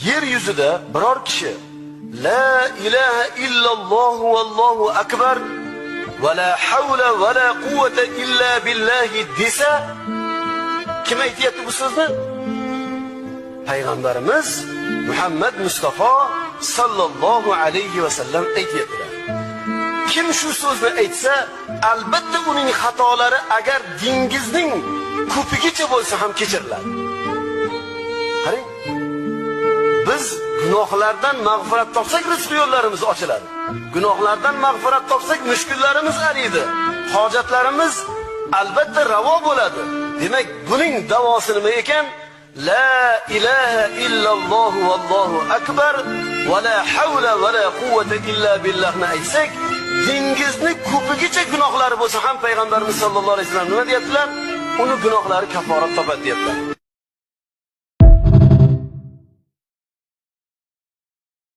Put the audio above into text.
Yer yuzida biror kishi la ilaha illalloh vallohu akbar va la havla va la quvvata illa billahi desa, kim aytyapti bu so'zni? Payg'ambarimiz Muhammad Mustafa sallallohu alayhi va sallam aytyaptilar. Kim shu so'zni aytsa, albatta uning xatolari agar dengizning ko'pigicha bo'lsa ham kechiriladi. Qarang. Biz gunohlardan mag'firat topsak, rizq yo'llarimiz ochiladi. Gunohlardan mag'firat topsak, mushkullarimiz ariydi. Hojatlarimiz albatta ravo bo'ladi. Demak, buning davosi nima ekan? La ilaha illalloh vallohu akbar va la havla va la quvvata illa billahni aytsak, dengizni ko'pigicha gunohlari bo'lsa ham payg'ambarimiz sallallohu alayhi vasallam nima deyaptilar? Uni gunohlari kaforat topadi deyaptilar.